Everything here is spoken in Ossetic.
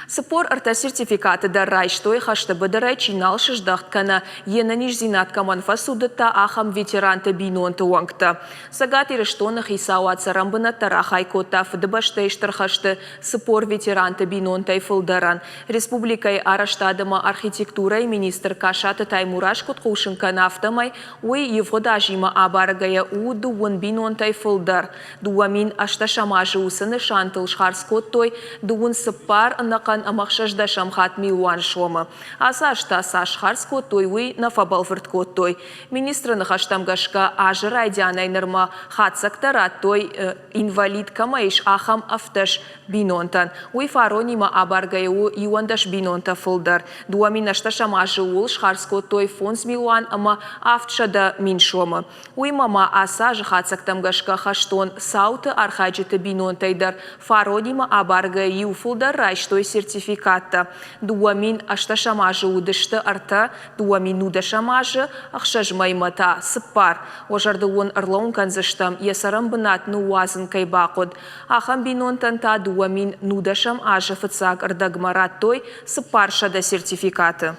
43 сертификаты дӕр райстой, хӕсты быдырӕй чи нал сыздӕхт кӕнӕ йе нӕниздзинад кӕмӕн фӕцудыдта, ахӕм ветеранты бинонты уӕнгтӕ. Цӕгат Ирыстоны хицауад цӕрӕнбынӕттӕ рахай кодта Фыдыбӕстӕйы Стыр хӕсты 40 ветеранты бинонтӕй фылдӕрӕн. Республикӕйы арӕзтад ӕмӕ архитектурӕйы министр Касаты Таймураз куыд хъусын кӕны, афтӕмӕй уый ивгъуыд азимӕ абаргӕйӕ у дыууын бинонтӕй фылдӕр. 2018 азы уыцы нысантыл схардз кодтой дыууын цыппар ӕнӕхъӕн ӕмӕ ӕхсӕздӕсӕм хатт милуан сомы. Ацы аз та цас хардз кодтой, уый нӕ фӕбӕлвырд кодтой. Министры ныхӕстӕм гӕсгӕ, азы райдианӕй нырмӕ хатдзӕгтӕ радтой, инвалид кӕмӕ ис, ахӕм ӕвддӕс бинонтӕн. Уый фаронимӕ абаргӕйӕ у 11 бинонтӕ фылдӕр. 2008 азы ууыл схардз кодтой фондз милуан ӕмӕ 700 000 сомы. Уыимӕ ма ацы азы хатдзӕгтӕм гӕсгӕ хӕстон цауты архайджыты бинонтӕй дӕр фаронимӕ абаргӕ иу фылдӕр райстой сертификаттӕ. 2008 азы уыдысты ӕртӕ, 2019 азы ӕхсӕз мӕймӕ та цыппар. Уӕ зӕрдыл уын ӕрлӕууын кӕндзыстӕм, йӕ цӕрӕнбынат ныууадзын кӕй бахъуыд, ахӕм бинонтӕн та 2019 азы фыццаг ӕрдӕгмӕ радтой 400 сертификаты.